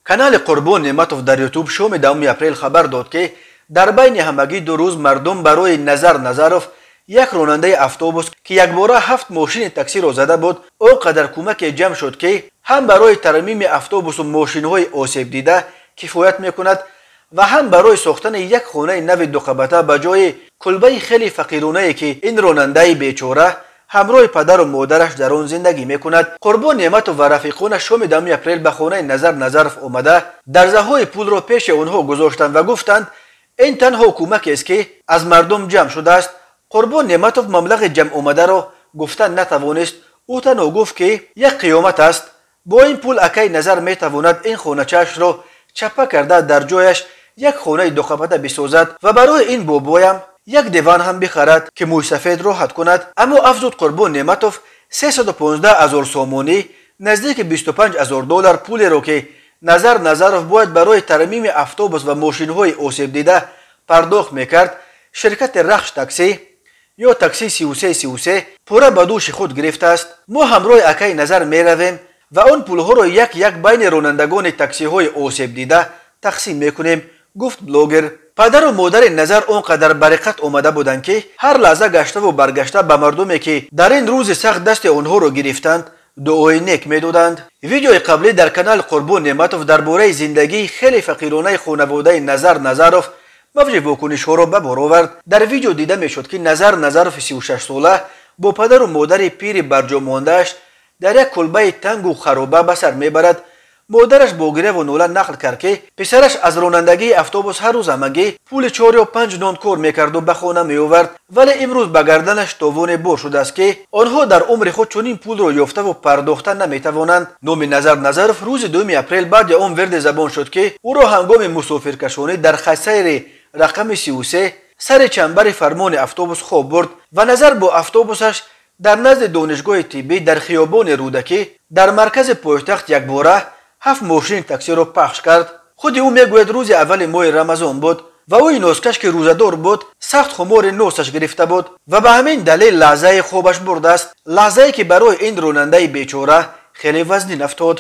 Канали Қурбон Неъматов дар Ютуб шоми 10 апрел хабар дод, ки дар байни ҳамагӣ 2 рӯз мардум барои Назар Назаров, як ронандаи автобус, ки якбора 7 мошини таксиро зада буд, он қадар кӯмаке ҷамъ шуд, ки ҳам барои тармими автобусу мошинҳои осебдида кифоят мекунад ва ҳам барои сохтани як хонаи нави дуқабата ба ҷои кулбаи хеле фақиронае, ки ин ронандаи бечора ҳамроҳи падару модараш дар он зиндагӣ мекунад. Қурбон Неъматов ва рафиқонаш шоми 10 апрел ба хонаи Назар Назаров омада, дарзаҳои пулро пеши онҳо гузоштанд ва гуфтанд, ин танҳо кӯмакест, ки аз мардум ҷамъ шудааст. Қурбон Неъматов маблағи ҷамъ омадаро гуфтан натавонист. Ӯ танҳо гуфт, ки як қиёмат аст. Бо ин пул акай Назар метавонад ин хоначаашро чаппа карда дар ҷояш як хонаи дуқабата бисозад ва барои ин бобоям як диван ҳам бихарад, ки мӯйсафед роҳат кунад. Аммо, афзуд Қурбон Неъматов, 315 ҳазор сомонӣ, наздики 25 ҳазор доллар, пулеро, ки Назар Назаров бояд барои тармими автобус ва мошинҳои осебдида пардохт мекард, ширкати Рахш таксӣ ё такси 3333 пурра ба дӯши худ гирифтааст. Мо ҳамроҳи акаи Назар меравем ва он пулҳоро як як байни ронандагони таксиҳои осебдида тақсим мекунем, гуфт блогер. Падару модари Назар он қадар бариқат омада буданд, ки ҳар лаҳза гаштаву баргашта ба мардуме, ки дар ин рӯзи сахт дасти онҳоро гирифтанд, дуои нек медоданд. Видеои қаблӣ дар канали Қурбон Неъматов дар бораи зиндагии хеле фақиронаи хонаводаи Назар Назаров мавҷи вокунишҳоро ба бор овард. Дар видео дида мешуд, ки Назар Назарови 36сола бо падару модари пири барҷомондааш дар як кулбаи тангу хароба ба сар мебарад. Модараш бо гиреву нола нақл кард, ки писараш аз ронандагии автобус ҳар рӯз ҳамагӣ пули 4 ё 5 нон кор мекарду ба хона меовард, вале имрӯз ба гарданаш товоне бор шудааст, ки онҳо дар умри худ чунин пулро ёфтаву пардохта наметавонанд. Номи Назар Назаров рӯзи 2 апрел баъди он верди забон шуд, ки ӯро ҳангоми мусофиркашонӣ дар хатсайри рақами 33 сари чанбари фармони автобус хоб бурд ва Назар бо автобусаш дар назди донишгоҳи тиббӣ дар хиёбони Рӯдакӣ дар маркази пойтахт якбора 7 мошини таксиро пахш кард. Худи ӯ мегӯяд, рӯзи аввали моҳи Рамазон буд ва ӯи носкаш, ки рӯзадор буд, сахт хумори носаш гирифта буд ва ба ҳамин далел лаҳзаи хобаш бурдааст, лаҳзае ки барои ин ронандаи бечора хеле вазнин афтод.